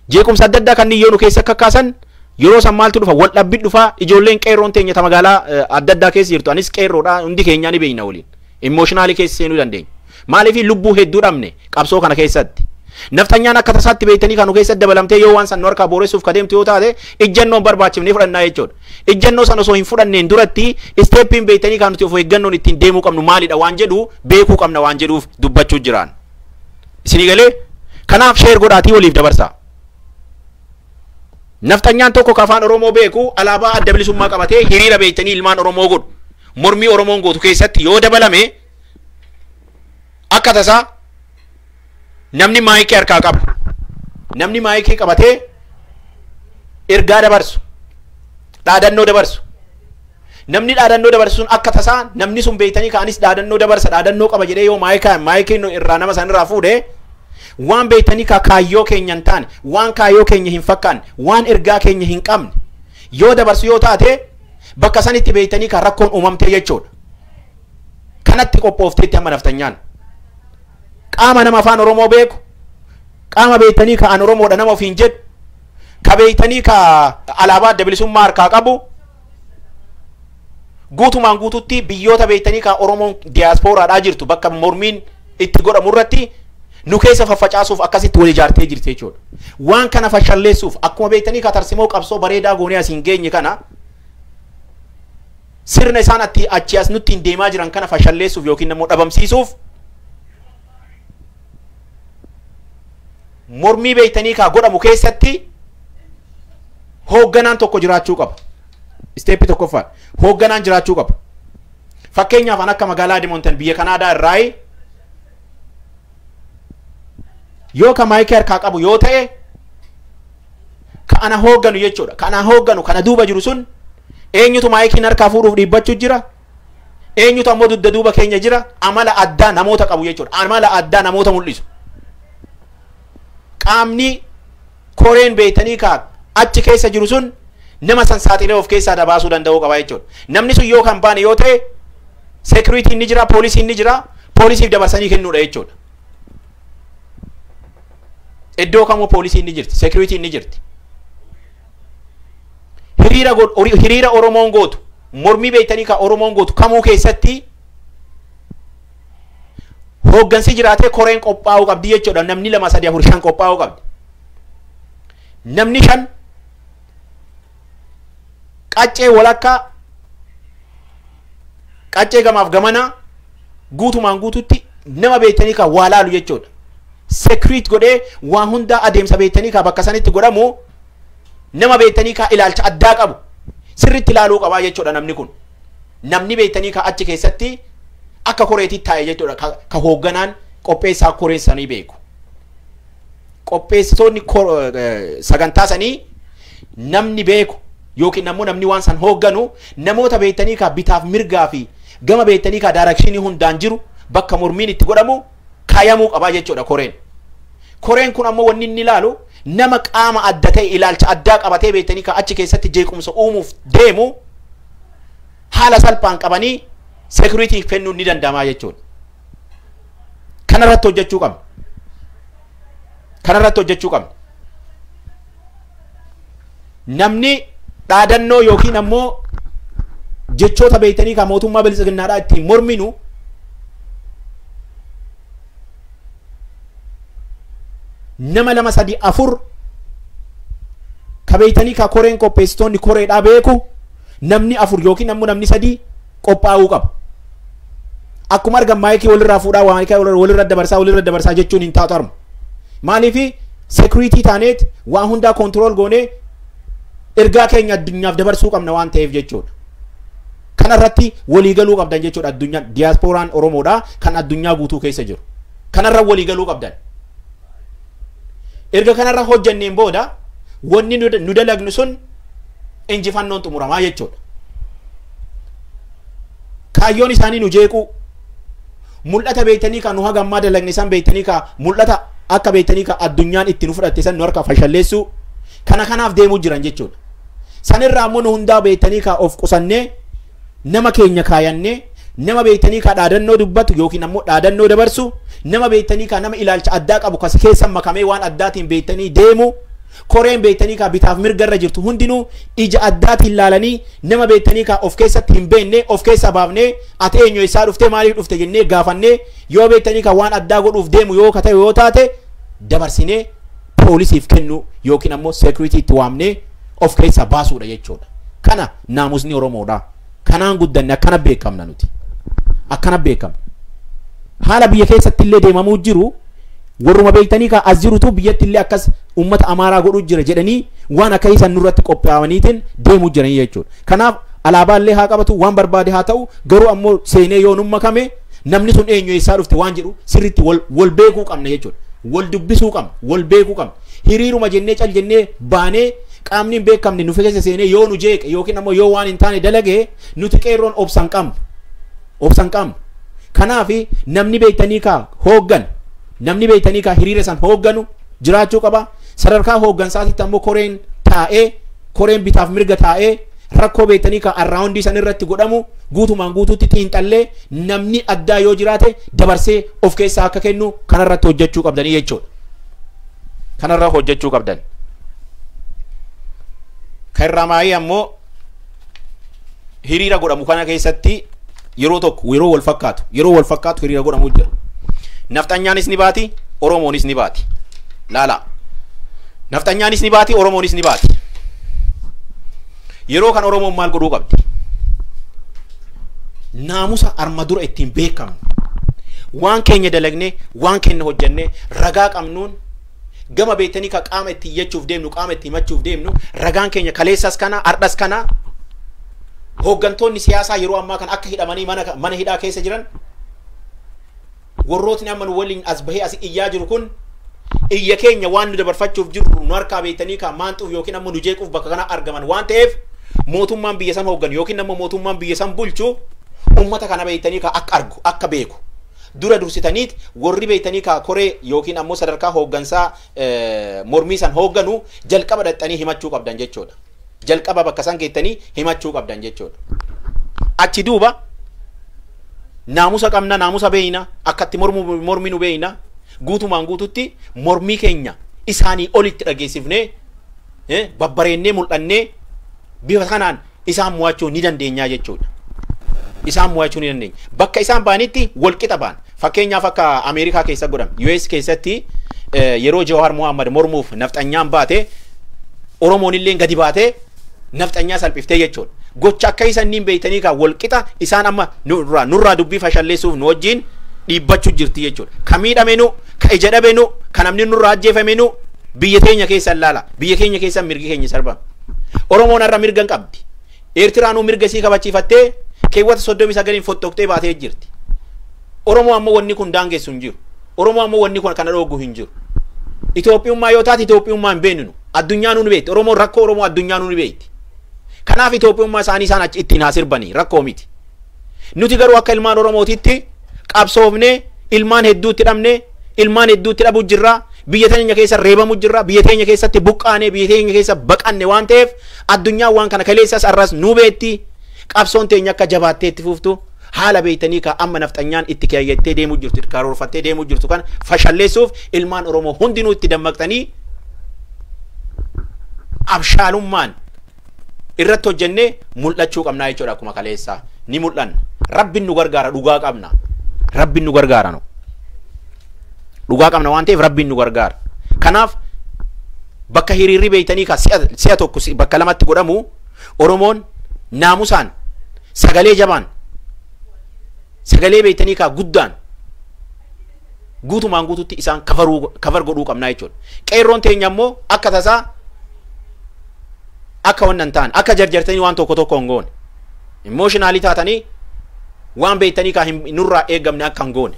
Jeequmsa adda addaa kanneen yoo nu keessa akka kaasan yeroo san maaltu dhufa wal dhabbii dhufa ijoolleen qeerroon teenya ta magaalaa adda addaa keessa jirtu anis qeerroodha hundi keenyaa ni beekna waliin. Imooshinaali keessa seenuu dandeenya. Maaliif lubbuu hedduu dhabne qabsoo kana keessatti. Nafxanyaan akka tasaatti beektanii kan nu keessatti dabalamtee yoo waan san nu harkaa booressuuf ka deemtu yoo taate ijjannoon barbaachifnee fudhannaa jechuudha. Ijjannoo san osoo hin fudhanneen duratti isteeppiin beektanii kan nuti of eeggannoon ittiin deemuu qabnu maalidha waan jedhu beekuu qabna waan jedhuuf dubbachuu jiraan. Isinii galee kanaaf sheer godhaatii waliif dabarsaa. Nafxanyaan tokko ka afaan Oromoo beeku alaabaa adda bilisummaa qabatee hiriira beektanii ilmaan Oromoo godhu. Mormii Oromoon gootu keessatti yoo dabalame akka tasaa namni maayikii harkaa qabu. Namni maayikii qabatee ergaa dabarsu. Dhaadannoo dabarsu. Namni dhaadannoo dabarsu sun akka tasaa namni sun beektanii ka'anis dhaadannoo dabarsa dhaadannoo qaba jedhee yoo maayikiin irraa nama san irraa fuudhee waan beektanii ka kaayyoo keenya hin taane waan kaayyoo keenya hin fakkaanne waan ergaa keenya hin qabne yoo dabarsu yoo taate bakka sanitti beektanii ka rakkoon uumamte jechuudha. Kanatti qophoofteetti amma naftanyaan. Qaama nama afaan Oromoo beeku qaama beektanii ka an Oromoodha nama ofiin jedhu ka beektanii ka alaabaa adda bilisummaa harkaa qabu guutumaan guututti biyyoota beektanii ka Oromoon diyaaspooraadhaa jirtu bakka mormiin itti godhamu irratti nu keessa faffacaasuuf akkasitti wal ijaartee jirti jechuudha. Waan kana fashalleessuuf akkuma beektanii ka tarsimoo qabsoo bareedaa goonee asiin geenye kana sirna isaan achi as nutti hin deemaa jiran kana fashalleessuuf yookiin immoo dhabamsiisuuf mormii beektanii ka godhamu keessatti hoogganaan tokko jiraachuu qaba. Isteeppii tokkoffaa hoogganaan jiraachuu qaba. Fakkeenyaaf an akka magaalaa Edmonton biyya Kanaadaa irraa yoo ka maayikii harkaa qabu yoo ta'e ka ana hoogganu jechuudha. Ka ana hoogganu kana duuba jiru sun Eenyutu maayikiin harkaa fuudhuuf dhiibbachuu jira? Eenyutu ammoo dugda duuba keenya jira? Amala addaa namoota qabu jechuudha. Amala addaa namoota mul'isu. Qaamni koreen beeytanii kaa achi keessa jiru sun nama san saaxilee of keessaa dabaasuu danda'uu qaba jechuudha. Namni sun yoo kan baane yoo ta'e seekuritiin ni jira, poolisiin ni jira, poolisiif dabarsanii kennuudha jechuudha. Iddoo kamuu poolisiin ni jirti, seekuritiin ni jirti. Hiriira Oromoon gootu, mormii beeytanii ka Oromoon gootu kamuu keessatti hooggansi jiraatee koreen qophaa'uu qabdi jechuudha. Namni 2 3 4 5 qophaa'uu qabdi. Namni 5 qaccee walakkaa qaccee gamaaf gamanaa guutumaan guututti nama beeytanii ka waa laalu jechuudha. Sekirit godhee waan hundaa adeemsa beeytanii ka bakka sanitti godhamu nama beeytanii ka ilaalcha addaa qabu sirriitti ilaaluu qabaa jechuudha namni kun. Namni beeytanii ka achi keessatti akka koreetti taa'e jechuudha ka hoogganaan qopheessaa koree sanii beeku. Qopheessitoonni sagantaa sanii namni beeku yookiin ammoo namni waan san hoogganu namoota beeytanii ka bitaaf mirgaa fi gama beeytanii ka daarakshinii hundaan jiru bakka mormiin itti godhamu kaayamuu qabaa jechuudha koreen. Koreen kun ammoo wanni inni ilaalu nama qaama adda ta'e ilaalcha addaa qabatee beeytanii ka achi keessatti jeequmsa uumuuf deemu haala salphaan qabanii seekuritii kennuun ni danda'ama jechuudha. Kanarratti hojjechuu qabna. Kanarratti hojjechuu qabna. Namni dhaadannoo yookiin ammoo jechoota beeytanii ka mootummaa bilisiginnaadhaa ittiin morminu nama 2 3 4 ka beeytanii ka koreen qopheessitoonni koreedhaa beeku namni 4 yookiin ammoo namni 3 qophaa'uu qaba. Akkuma argan maayikii walirraa fuudhaa maayikii walirra dabarsaa jechuun hin taatu arma. Maaliifi seekuritii taaneet waan hundaa koontirool goonee ergaa keenya addunyaaf dabarsuu qabna waan ta'eef jechuudha. Kanarratti waliigaluu qabdan jechuudha addunyaan diyaaspooraan Oromoodha kan addunyaa guutuu keessa jiru. Kanarra waliigaluu qabdan. Erga kanarra hojjanneen booda wanni nu dalagnu sun injifannoon xumuramaa jechuudha. Kaayyoon isaanii nu jeequu mul'ata beeytanii ka nu hagammaa dalagne san beeytanii ka mul'ata akka beeytanii ka addunyaan itti nu fudhatte san nu harka fashalleessuu kana kanaaf deemuu jiran jechuudha. Sanirraa ammoo nu hundaa beeytanii ka of qusannee nama keenya kaayannee nama beeytanii ka dhaadannoo dubbatu yookiin ammoo dhaadannoo dabarsu nama beeytanii ka nama ilaalcha addaa qabu kas keessa makamee waan addaatiin beeytanii deemu koreen beeytanii ka bitaaf mirga irra jirtu hundinuu ija addaatiin laalanii nama beeytanii ka of keessatti hin beekne of keessa baafnee ati eenyu eessaa dhuftee maaliif dhufte jennee gaafannee yoo beeytanii ka waan addaa godhuuf deemu yoo ka ta'e yoo taate dabarsinee poolisiif kennu yookiin ammoo seekuritii itti waamnee of keessa baasuudha jechuudha. Kana naamusni Oromoodha. Kanaan guddanne akkana beekamna nuti. Akkana beekamna. Haala biyya keessatti illee deemamuu jiru warruma beektanii ka as jirutu biyyatti illee akkas uummata Amaaraa godhuu jira jedhanii waan akka isaan nurratti qophaa'aniitiin deemuu jiranii jechuudha. Kanaaf alaabaa illee haa qabatu waan barbaade haa ta'u garuu ammoo seenee yoo nun makame namni sun eenyu eessaa dhufte waan jedhu sirriitti wal beekuu qabna jechuudha. Wal dubbisuu qabna, wal beekuu qabna. Hiriiruma jennee cal jennee baanee qaamni hin beekamne nu keessa seenee yoo nu jeeqe yookiin ammoo yoo waan hin taane dalage nuti qeerroon obsan qabnu. Obsan qabnu. Kanaaf namni beektanii ka hooggan namni beektanii ka hiriira san hoogganu jiraachuu qaba. Sadarkaa hooggansaatitti ammoo koreen taa'ee koreen bitaaf mirga taa'ee rakkoo beektanii ka arraawundii san irratti godhamu guutumaan guutuutti xiinxallee namni addaa yoo jiraate dabarsee of keessaa akka kennu kanarratti hojjechuu qabdanii jechuudha. Kanarra hojjechuu qabdan. Kan ammoo hiriira godhamu kana keessatti yeroo tokko yeroo wal fakkaatu hiriira godhamu jira. Nafxanyaanis ni baati, Oromoonis ni baati. Laala. Nafxanyaanis ni baati, Oromoonis ni baati. Yeroo kan Oromoon maal godhuu qabdi? Naamusa arma dura ittiin beekamnu. Waan keenya dalagne, waan keenya hojjenne, ragaa qabnuun gama beektanii ka qaama itti iyyachuuf deemnu, qaama itti himachuuf deemnu, ragaan keenya kaleessas kana, ardhas kana hooggantoonni siyaasaa yeroo ammaa kan akka hidhamanii mana hidhaa keessa jiran warrootni amma nu waliin as bahee as iyyaa jiru kun iyya keenya waan nu dabarfachuuf jiru nu harkaa beektanii ka maanxuuf yookiin ammoo nu jeequuf bakka kana argaman waan ta'eef Mootummaan biyya san hoogganu yookiin ammoo mootummaan biyya san bulchu ummata kana beektanii ka akka argu akka beeku dura dursitaniit warri beektanii ka koree yookiin ammoo sadarkaa hooggansaa mormii san hoogganu jalqaba dhaxxanii himachuu qabdan jechuudha. Jalqaba bakka san geettanii himachuu qabdan jechuudha. Achi duuba naamusa qabna, naamusa beeyna, akkatti mormi nu beeyna, guutumaan guututti mormii keenya isaanii olitti dhageessifnee babbareennee mul'annee bifa kanaan isaan mo'achuu ni dandeenya jechuudha. Isaan mo'achuu ni dandeenya. Bakka isaan ba'anitti walqixa ba'an. Fakkeenyaaf akka Ameerikaa keessa godhame. US keessatti yeroo Jawaar Mohaammed mormuuf nafxanyaan baate Oromoon illee gadi baatee nafxanyaa salphiftee jechuudha. Gocha akka isaan niin beektanii kaa walqixa isaan amma nurraa dubbii fashalleessuuf nu wajjin dhiibbachuu jirti jechuudha. Ka miidhame nu, ka ija dhabe nu, ka namni nurraa ajjeefame nu biyya teenya keessa ilaala. Biyya keenya keessa mirgi keenya sarbama. Oromoon har'a mirga hin qabdi. Eertiraanuu mirga isii kabachiifattee keewwata 39 fottoqxee baatee jirti. Oromoo ammoo wanni kun daangessu hin jiru. Oromoo ammoo wanni kun kana dhooggu hin jiru. Itoophiyummaa yoo taate Itoophiyummaa hin beeknu. Addunyaa nu beekti. Oromoon rakkoo Oromoo addunyaa nu beekti. Kanaaf Itoophiyummaa isaanii isaan achi ittiin haa sirbanii rakkoo miti. Nuti garuu akka ilmaan Oromootitti qabsoofnee ilmaan hedduutti dhabnee ilmaan hedduutti dhabuu jirra. Biyya teenya keessa reebamu jirra. Biyya teenya keessatti buqqaane, biyya teenya keessa baqanne waan ta'eef addunyaan waan kana kaleessas arras nu beekti. Qabsoon teenya akka jabaattee itti fuftu haala beektanii ka amma nafxanyaan itti keeyyattee deemuu jirtu, karoorfattee deemuu jirtu kana fashalleessuuf ilmaan Oromoo hundinuu itti dammaqxanii abshaalummaan irratti hojjennee mul'achuu qabnaa jechuudha. Akkuma kaleessaa ni mul'anna. Rabbiin nu gargaara, dhugaa qabna. Rabbiin nu gargaara nu. Dhugaa qabna waan ta'eef Rabbiin nu gargaara. Kanaaf bakka hiriirri beektanii ka si'a tokko bakka lamatti godhamu Oromoon naamusaan sagalee jabaan sagalee beektanii ka guddaan guutumaan guututti isaan kafar godhuu qabnaa jechuudha. Qeerroon teenya ammoo akka tasaa akka wannan ta'an akka jarjartanii waan tokko tokko hin goone. Emotionaalii taatanii waan beektanii ka nurraa eegamne akka hin goone.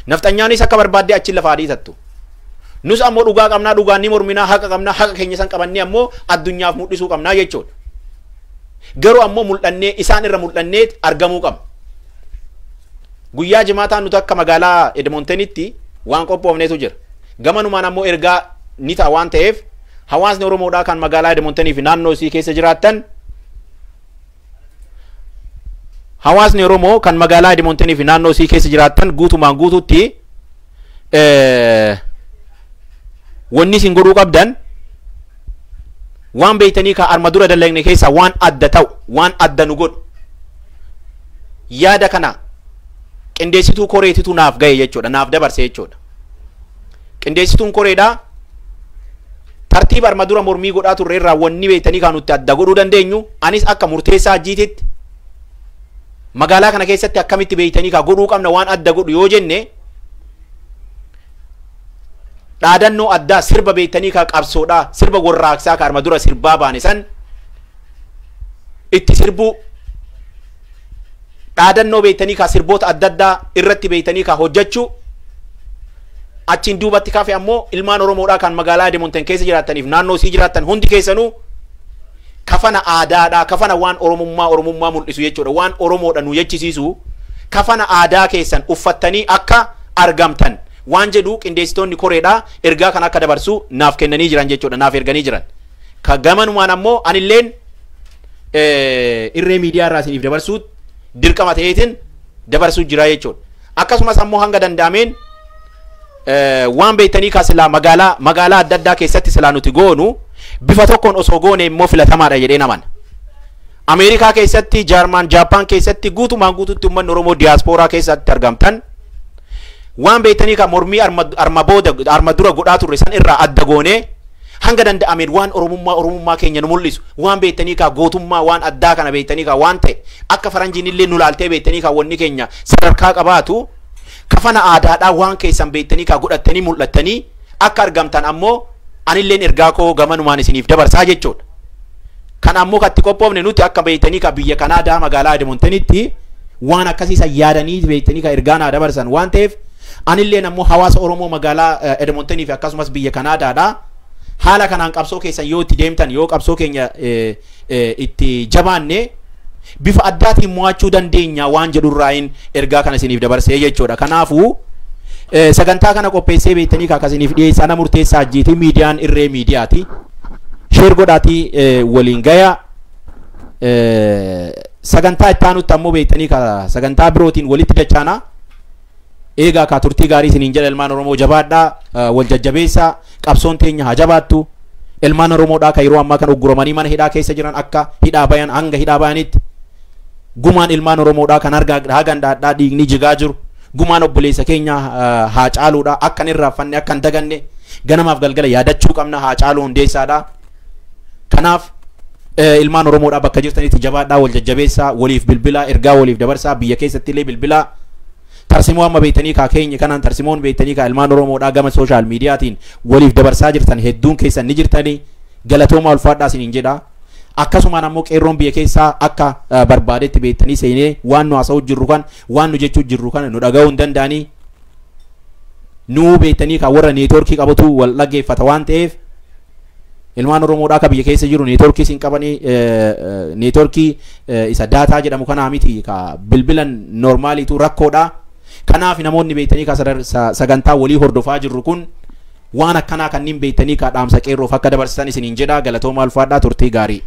Nafxanyaanis akka barbaaddee achi lafaa dhiitattu. Nus ammoo dhugaa qabnaa, dhugaan ni morminaa, haqa qabnaa, haqa keenya san qabannee ammoo addunyaaf mul'isuu qabnaa jechuudha. Garuu ammoo mul'annee isaan irra mul'annee argamuu qabna. Guyyaa jimaataa nuti akka magaalaa Edmontonitti waan qophoofneetu jira. Gamanumaan ammoo ergaa ni ta'a waan ta'eef hawaasni Oromoodhaa kan magaalaa Edmontonii fi naannoo isii keessa jiraattan hawaasni Oromoo kan magaalaa Edmontonii fi naannoo isii keessa jiraattan guutumaan guututti wanni isin godhuu qabdan waan beektanii ka arma dura dalagne keessaa waan adda ta'u waan adda nu godhu yaada kana qindeessituu koreetitu naaf gahe jechuudha, naaf dabarse jechuudha. Qindeessituun koreedhaa tartiiba arma dura mormii godhaa turre irraa wanni beektanii kan nuti adda godhuu dandeenyu anis akka murteessaa ajjiititti magaalaa kana keessatti akkamitti beektanii ka godhuu qabna waan adda godhu yoo jenne dhaadannoo addaa sirba beektanii ka qabsoodhaa sirba warraaqsaa ka arma dura sirbaa baane san itti sirbuu dhaadannoo beektanii ka sirboota adda addaa irratti beektanii ka hojjechuu achiin duubatti kafe ammoo ilmaan Oromoodhaa kan magaalaa Edmonton keessa jiraataniif naannoo isii jiraatan hundi keessanuu kafana aadaadhaa kafana waan Oromummaa mul'isu jechuudha, waan Oromoodha nu jechisiisu kafana aadaa keessan uffattanii akka argamtan waan jedhu qindeessitoonni koreedhaa ergaa kan akka dabarsu naaf kennanii jiran jechuudha, naaf erganii jiran. Ka gamanumaan ammoo anilleen irree miidiyaa irraa isiniif dabarsuu dirqama ta'eetiin dabarsuu jira jechuudha. Akkasumas ammoo hanga danda'ameen waan beektanii ka silaa magaalaa adda addaa keessatti silaa nuti goonu bifa tokkoon osoo goone immoo filatamaadha jedhee naman. Ameerikaa keessatti, Jaarmaan, Jaappaan keessatti guutumaan guututti uummanni Oromoo diyaaspooraa keessatti argamtan waan beektanii ka mormii arma booda arma dura godhaa turre san irraa adda goonee hanga danda'ameen waan Oromummaa keenya nu mul'isu waan beektanii ka gootummaa waan addaa kana beektanii ka waan ta'e akka faranjiin illee nu laaltee beektanii ka wanni keenya sadarkaa qabaatu kafana aadaadhaa waan keessan beektanii ka godhattanii mul'attanii akka argamtan ammoo anilleen ergaa koo gamanumaan isiniif dabarsaa jechuudha. Kan ammoo katti qophoofne nuti akka beektanii ka biyya Kanaadaa magaalaa Edmontonitti waan akkasiisan yaadanii beektanii ka ergaa naa dabarsan waan ta'eef anilleen ammoo hawaasa Oromoo magaalaa Edmontonii fi akkasumas biyya Kanaadaadhaa Haala kanaan qabsoo keessan yoo itti deemtan, yoo qabsoo keenya itti jabaanne, bifa addaatiin mo'achuu dandeenya waan jedhurraayin ergaa kana isiniif dabarsee jechuudha. Kanaafuu sagantaa kana qopheessee beektanii kaakasiniif dhiyeessa ana Murteessaa Ajjiitii, miidiyaan Irree Miidiyaati. Share godhaatii waliin gaya. Sagantaa itti aanutti ammoo beektanii sagantaa birootiin walitti dachaana. Eegaa kaa turtii gaarii isiniin jedha. Ilmaan Oromoo, jabaadhaa, wal jajjabeessaa, qabsoon teenya haa jabaattu. Ilmaan Oromoodhaa kan yeroo ammaa kan ugguramanii mana hidhaa keessa jiran akka hidhaa bayan, hanga hidhaa bayanitti gumaan ilmaan Oromoodhaa kan harga hagan dhaadhaa dhiigni jigaa jiru, gumaan obboleessa keenya haa caaluudha akka hin irraanfanne, akka hin daganne ganamaaf galgala yaadachuu qabna, Haa Caaluu Hundeessaadha. Kanaaf ilmaan Oromoodhaa bakka jirtanitti jabaadhaa, wal jajjabeessaa, waliif bilbilaa, ergaa waliif dabarsaa, biyya keessatti illee bilbilaa. Tarsimoo amma beektanii kaa keenya kanaan, tarsimoon beektanii kaa ilmaan Oromoodhaa gama social mediaatiin waliif dabarsaa jirtan hedduun keessan ni jirtanii, galatooma, ulfaadhaa isiniin jedha. Akkasumaan ammoo qeerroon biyya keessaa akka barbaadetti beektanii seenee waan nu haasa'u jirru kan, waan nu jechuu jirru kana nu dhaga'uu hin danda'anii. Nuu beektanii kaa warra networkii qabatu wal dhaggeeffata waan ta'eef, ilmaan Oromoodhaa akka biyya keessa jiru networkii isin qabanii, networkii isa data jedhamu kanaa miti, ka bilbilan normaliitu rakkoodha. Kanaaf namoonni beektanii ka sagantaa walii hordofaa jirru kun waan akkanaa kanneen beektanii ka dhaamsa qeerroof akka dabarsitan isiniin jedha. Galatooma, ulfaadhaa, turtii gaarii.